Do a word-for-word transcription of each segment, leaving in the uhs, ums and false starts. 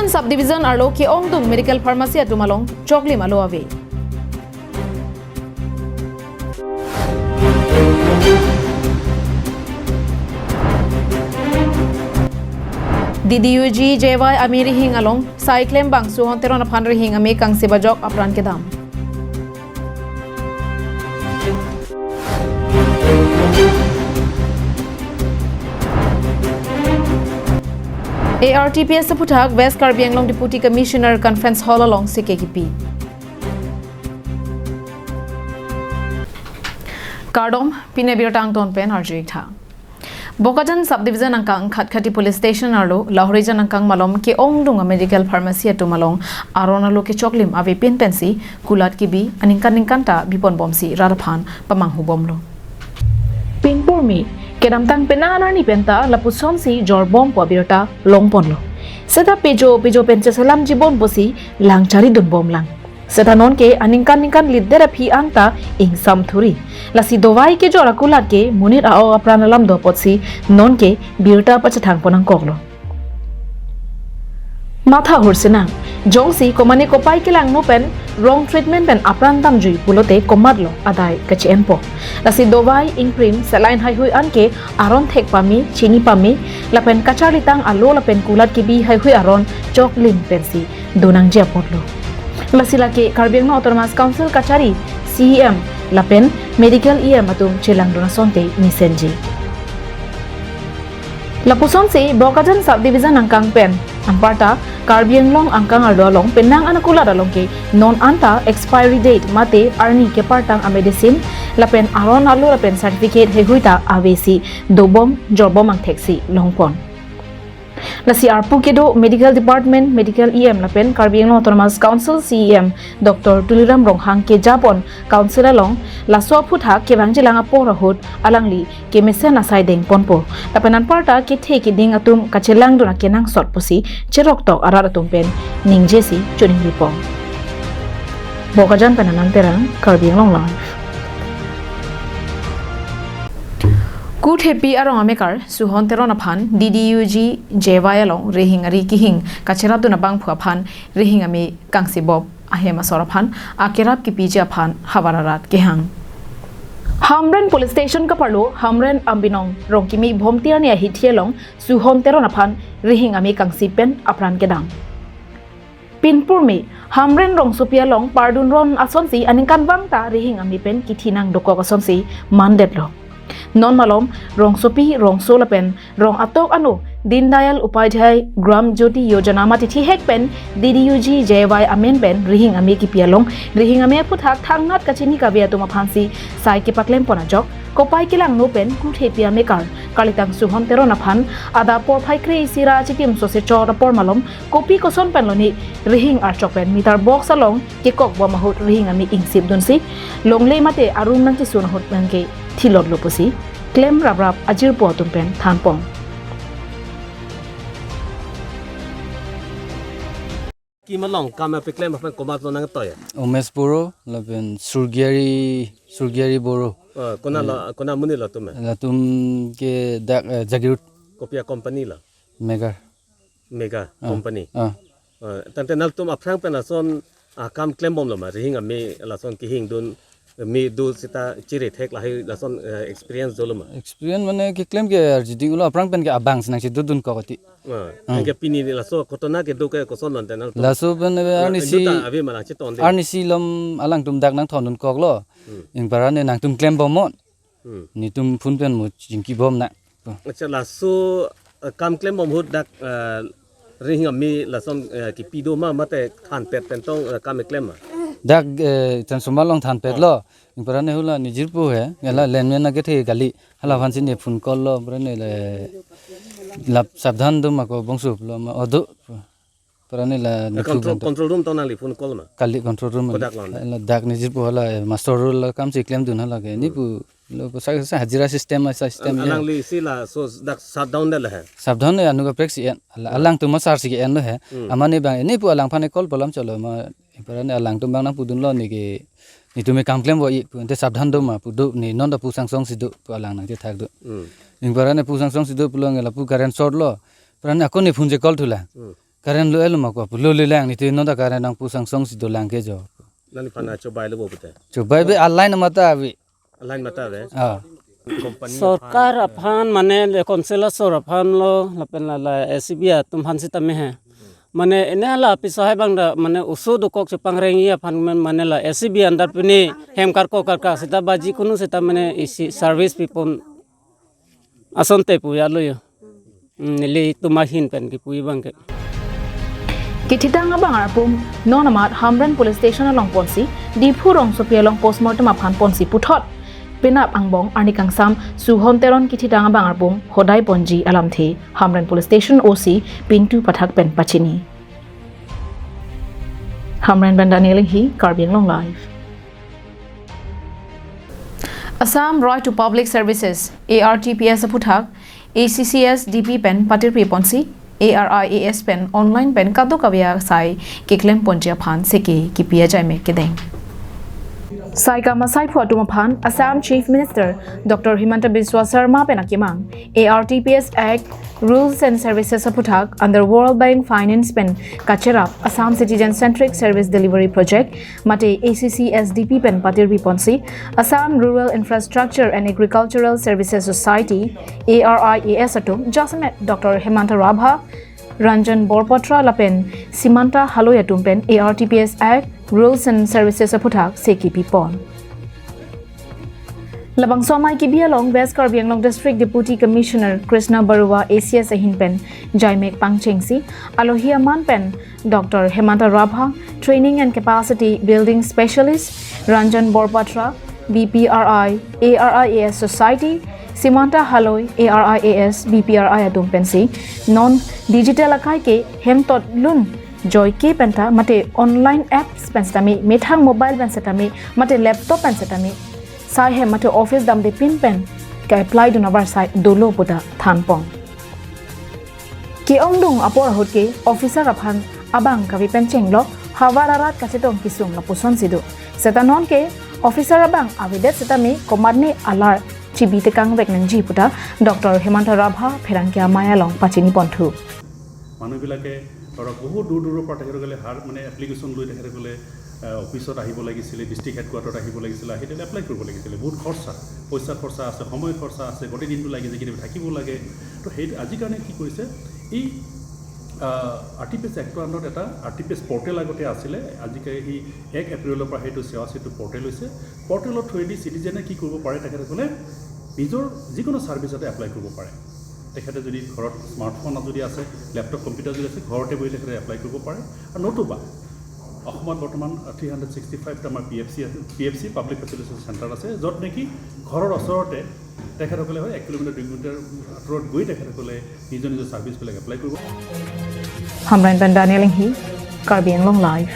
Subdivision arlo ke-ongdung medical pharmacy atum along choklim alo ave. D D U G J Y ame rihing along sai klembang Suhon Teron aphan rihing ame kangsi bajok apran kedam. A R T P S aphuthak West Karbi Anglong Deputy Commissioner Conference Hall along seke kipi. Kardom, pini abirta angton pen arju-ik tha. Bokajan Subdivision angkang Khatkhati Police Station arlo Lahorijan angkang malom ke-ongdung a medical pharmacy atum along aron alo kechoklim avepin pensi kulat kebi aningkan ningkan ta biponbomsi rat aphan pamanghubomlo. Pinpur me kedamtang penang arni penta lapusonsi jorbom pu abirta longponlo. Seta pejo pejo pen cheselam jibom pusi lang charidunbomlang. Seta nonke aningkan ningkan lider aphi angta ingsam thuri. Lasi dovai kejor akulat ke monit a-ok apran alam do apotsi nonke birta pachethangpon nangkoklo. Matha hursinang, jongsi komane kopai kelangno pen wrong treatment pen apran damjui pulote komatlo adai kache-enpo. Lasi dovai, ingprim, saline haihui anke aron thek pame, chini pame, lapen kacharlitang alo lapen kulat kebi haihui aron choklim pensi donangji apotlo. Lasi lake Karbi Anglong Autonomous Council kachari C E M lapen Medical E M atum chelangdun asonte mesenji. Lapusonsi Bokajan Subdivision angkang pen anparta Karbi Anglong angkang arlo along penang anakulat along ke non anta expiry date mate arni kepartang a medicine lapen aron alo lapen certificate haihui ta avesi dobom jorbom angtheksi longpon. Lasi arpu kedo Medical Department, Medical E M lapen Karbi Anglong Autonomous Council C E M Doctor Tuliram Ronghang kejapon Council along laso aphuthak kevangjilang apor ahut alangli kemesen asai dengponpo. Lapen anparta kethe keding atum kachelangdun akenangsot pusi cheroktok arat atum pen ningjesi choningripon. Bokajan pen Anang Terang, Karbi Anglong Live. Kuthepi arong amekar Suhon Teron aphan D D U G J Y along rihing ari kehing kacherapdun abangphu aphan rihing ame kangsi bop ahem asor aphan akerap kipiji aphan havar arat kehang. Hamren Police Station kaparlo Hamren Ambinong Rongkimi Bhomti arni ahithi along Suhon Teron aphan rihing ame kangsi pen apran kedam. Pinpur me Hamren rongsopi along pardun ron asonsi aningkanvang ta rihing ame pen kithi nangdokok asonsi mandetlo. Non malom rongsopi, rongso lapen rong atok ano Deen Dayal Upadhyay Gram Jyoti Yojana mate thihek pen D D U G J Y amen pen rihing ame kipi along rihing ame aphuthak thangnat kachini kave atum aphansi sai kepaklempon ajok kopai kelangno pen kuthepi amekar kalitang Suhon Teron aphan adap porphai kre-isi ra achitim sose chot apor malom kopi koson pen lone rihing archok pen meter box along kekokbom ahut rihing ame ingsipdunsi longle mate arum nangchesun ahut nangkethilotlo pusi klem raprap ajirpo atum pen thanpon. Kim along kam apeklem aphan komatlo nangtoi? Umesh Boro lapen Surgiyari, Surgiyari Boro. Eh, kona la, kona amonit lo atum? Latum ke dak, eh, Jagiroad. Kopi a-company lo? Mega. Mega Ah. company. Ah. Eh, tangte nangtum aphrang pen lason, ah, kam klembomlo ma, rihing ame lason kehingdun, me do seta chirethek lahai lason, eh, experience dolo ma? Experience mane keklem ke arjiding ulo aphrang pen ke abang si nangchedodun kok ati. Ah, Hmm. anke pini laso kotona kedo ke koson lon tenang to? Laso pen, eh, Ah, arnisi, juta ave ma nangchetongde. Arnisi lom alangtum dak nangthondun koklo. Hmm. Ingpara ne nangtum klembom mo. Hmm. Netum phone pen mo chingkibom na. Accha, laso, eh, kam klembom ahut dak, eh, rihing ame lason, eh, kipi do ma mate thanpet pen tong, eh, kam keklem ma? Dak, eh, Chansomar along thanpetlo. Ingpara ne hula nejirpo he, ngala Hmm. lineman akethe kali. Hala aphansi ne phone call lo, pura ne le lap sabdhan do ma ko bongso lo ma odo. Pura ne la Eh, nephu control, ganto. Control room tong nangli phone call ma? Kali control room. Kodak lo ne? La dak nejirpo hala, eh, master roll la kam si klemdun hala ke. Hmm. Nepu lo ko sa, sa hajira system, sa system Al-, ya. Alangli si laso dak shutdown det le he? Shutdown ne anu kaprek si en. Ala-, Hmm. alangtum ma sar si ke-enlo he. Hmm. Amane bang nepu alangphan call polam cholo ma. Pura ne alangtum bang nangpudunlo ne ke. Netum me kam klempo ik pu. Ante sabdhan do ma pu do ne non da pu sangsong si do pu alang nangchethak do. Hmm. Ingpara ne pu sangsong si do pulo nge lapu current short lo. Pura ne ako ne phone je call thula. Hmm. Current lo elo ma ko pulo le lang ni te non ta current nangpu sangsong si dolang ke jo. Nangli aphan chobai lo bo pute. Chobai be a line mata ave. A line mata ave. Ah. Company Sorkar aphan mane le council asor aphan lo lapen la, la S E B atum aphan sitame he. Mane ene la piso hai bang da mane oso dokok chepangrengji aphan men mane la S E B under pini hem karko karka seta baji kunu seta mane isi service pipon asonte pu ya lo yo. Hmm, neli tuma hin pen kipu abang ke. Kethitang abang arpum non amat Hamren Police Station along ponsi, Diphu rongsopi along postmortem aphan ponsi puthot penap angbong arni kangsam Suhon Teron kethitang abang arpum hodai ponji alamthe Hamren Police Station O C Pintu Pathak pen pachini. Hamren pen Daniel Inghi, Karbi Anglong Live. Assam Right to Public Services, A R T P S aphuthak, A C C S D P pen patirpi ponsi, A R I A S pen online pen kadokave asai keklem ponji aphan seke kipi ajaimek kedeng. Sai kama sai phu atum aphan Assam Chief Minister Doctor Himanta Biswa Sarma pen akemang, A R T P S Act, Rules and Services aphuthak under World Bank Finance pen kacherap Assam Citizen Centric Service Delivery Project, mate A C C S D P pen patirpi ponsi, Assam Rural Infrastructure and Agricultural Services Society, A R I A S atum jasemet Doctor Hemanta Rabha, Ranjan Borpatra lapen Simanta Haloi atum pen A R T P S Act, Rules and Services aphuthak seke pipon. Labangso amei kebi along West Karbi Anglong District Deputy Commissioner Krishna Barua A C S ahin pen jaimek pangchengsi, alohi aman pen Doctor Hemanta Rabha, Training and Capacity Building Specialist, Ranjan Borpatra, B P R I, A R I A S Society, Simanta Haloi, A R I A S, B P R I atum pensi, non digital akai ke hemtot lun joike penta mate online apps pen setame, methang mobile pen setame, mate laptop pen setame, sai hem mate office damde pin pen ke-apply dun avarsai dolo pu ta thanpon. Ke-ongdung apor ahut ke officer aphan abang kave pen chenglok havar arat kachetong kesung lapuson si do. Seta non ke officer abang avedet setame komatne alar chibi tekang vek nangji pu ta Doctor Hemanta Rabha pherangke amei along pachini ponthu. মানুহবিলাকে ধৰক বহুত দূৰ দূৰৰ পৰা তেখেতসকলে হাৰ মানে এপ্লিকেশ্যন লৈ তেখেতসকলে অফিচত আহিব লাগিছিলে, ডিষ্ট্ৰিক্ট হেডকোৱাৰ্টাৰত আহিব লাগিছিলে, আহি তেনে এপ্লাই কৰিব লাগিছিলে। বহুত খৰচা, পইচা খৰচা আছে, সময় খৰচা আছে, গোটেই দিনটো লাগি যায়, কেতিয়াবা থাকিব লাগে। তো সেই আজিৰ কাৰণে কি কৰিছে, এই আৰ টি পি এছ এক্টৰ আণ্ডাৰত এটা আৰ টি পি এছ পৰ্টেল আগতে আছিলে, আজিকালি এই এক এপ্ৰিলৰ পৰা সেইটো সেৱা সেতু পৰ্টেল হৈছে। পৰ্টেলৰ থ্ৰুৱেদি চিটিজেনে কি কৰিব পাৰে, তেখেতসকলে নিজৰ যিকোনো ছাৰ্ভিচ এটা এপ্লাই কৰিব পাৰে। তেখেতে যদি ঘৰত স্মাৰ্টফোন যদি আছে, লেপটপ কম্পিউটাৰ যদি আছে, ঘৰতে বহি তেখেতে এপ্লাই কৰিব পাৰে। আৰু নতুবা অসমত বৰ্তমান থ্ৰী হাণ্ড্ৰেড ছিক্সটি ফাইভটা আমাৰ পি এফ চি আছে, P F C, public facilitation centre আছে, য'ত নেকি ঘৰৰ ওচৰতে তেখেতসকলে হয় এক কিলোমিটাৰ, দুই কিলোমিটাৰ আঁতৰত গৈ তেখেতসকলে নিজৰ নিজৰ ছাৰ্ভিচবিলাক এপ্লাই কৰিব। Hamren pen Daniel Inghi, Karbi Anglong Live.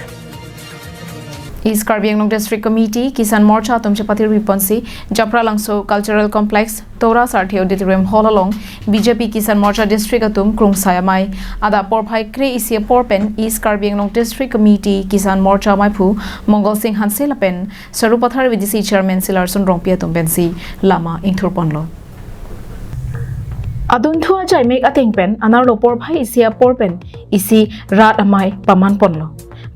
East Karbi Anglong District Committee Kisan Morcha atum chepatirpi ponsi Japralangso Cultural Complex, Tora Sarthe Auditorium Hall along B J P Kisan Morcha District atum krungsai amei. Adap porphai kre-isi apor pen East Karbi Anglong District Committee Kisan Morcha ameiphu Mongol Singh Hanse lapen Sarupathar V D C Chairman Silarson Rongpi atum pensi lama ingthur ponlo. Adunthu ajaimek ateng pen anerlo porphai isi apor pen isi rat amei paman ponlo.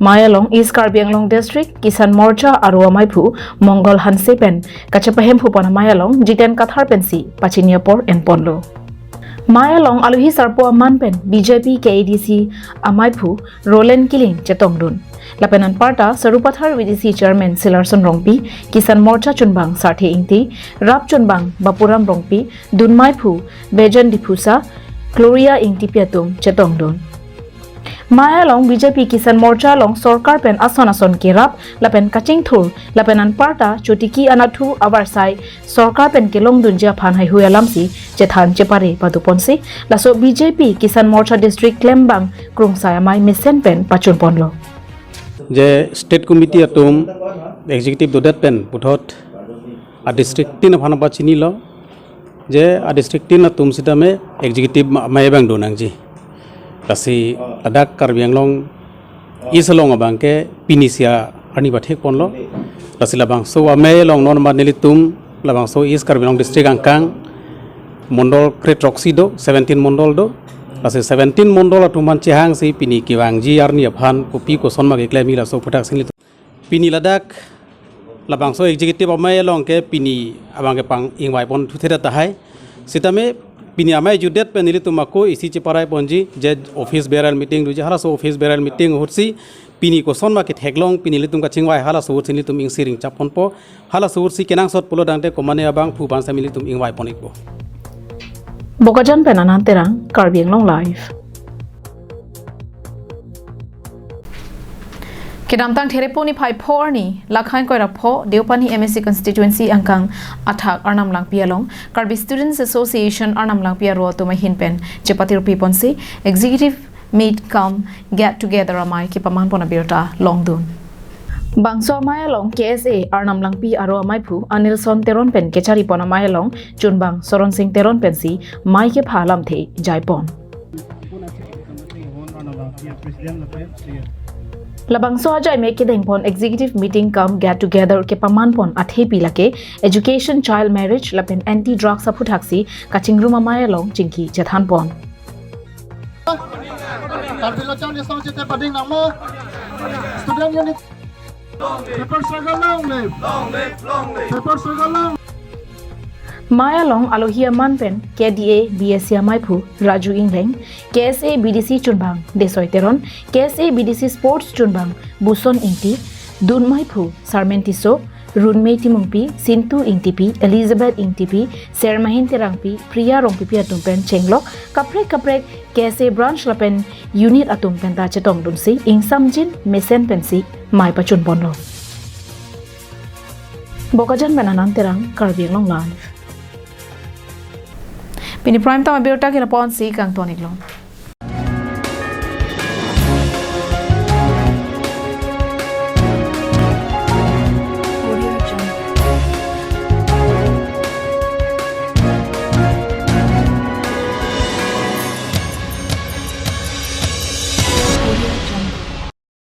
Mei along East Karbi Anglong District Kisan Morcha aru ameiphu Mongol Hanse pen kachepahemphu pon amei along Jiten Kathar pensi pachini apor en ponlo. Mei along alohi sarpo aman pen B J P K A D C ameiphu Roland Killing chetongdun. Lapen anparta Sarupathar V D C Chairman Silarson Rongpi, Kisan Morcha chunbang Sarthe Ingti, rap chunbang Bapuram Rongpi, dunmeiphu Bejan Diphusa, Gloria Ingtipi atum chetongdun. Mei along B J P Kisan Morcha along sorkar pen ason ason kerap lapen kachingthur lapen anparta chotiki anatthu avarsai sorkar pen kelongdunji aphan haihui alamsi chethan chepare paduponsi, laso B J P Kisan Morcha District klembang krungsai amei mesen pen pachun ponlo. Je state committee atum executive dodet pen puthot a district tin aphan pachinilo. Je a district tin atum sitame executive ma-, amei abang do nangji. Lasi ladak Karbi Anglong East along abang ke pini isi arni pathek ponlo. Lasi labangso amei along non ma nelitum labangso East Karbi Anglong District angkang mondol kre-throksi do, seventeen mondol do. Lasi seventeen mondol atum aphan chehangsi pini kevangji arni aphan kopi koson ma keklem-i laso aphuthak si nelitum. Pini ladak labangso executive amei along ke pini abang kepang ingvai pon thuthe tahai. Sitame pini amei jutdet pen nelitum ako isi cheparai ponji je office bearer meeting doji, halaso office bearer meeting ahutsi pini koson ma ketheklong pini nelitum kachingvai halaso ahutsi nelitum ingsi ring chap ponpo, halaso ahutsi kenangsot pulo tangte komane abangphu aphan si nelitum ingvai pon-ikpo. Bokajan pen Anand Terang, Karbi Anglong Live. Kedamtang Therepo niphai pho arni, Lakhain Koirapho, Deopani M A C constituency angkang athak Arnam Langpi along, Karbi Students Association Arnam Langpi aro atum ahin pen chepatirpi ponsi executive meet cum get together amei kepaman pon abirta longdun. Bangso amei along K S A Arnam Langpi aro ameiphu Anilson Teron pen kechari pon amei along chunbang Soron Sing Teron pensi mei kepha alamthe jai pon. Labangso ajai me kedeng pon executive meeting cum get together kepaman pon athepi lake education, child marriage lapen anti drugs aphuthaksi kachingrum amei along chingki chethan pon. Karbi Lo Charli Asong State Pading Nangma Student Unit. People struggle long live. People struggle long. Mei along alohi aman pen K D A B S C ameiphu Raju Engleng, K S A B D C chunbang Desoi Teron, K S A B D C sports chunbang Buson Ingti, dun meiphu Sarmen Tisso, Runmei Timungpi, Sintu Ingtipi, Elizabeth Ingtipi, Sermahin Terangpi, Priya Rongpipi atum pen chenglok kaprek kaprek K S A branch lapen unit atum penta chetongdunsi ingsamjin mesen pensi mei pachun ponlo. Bokajan pen Anand Terang, Karbi Anglong Live. Pini prime time abirta ke lapu-ansi kangton-iklo.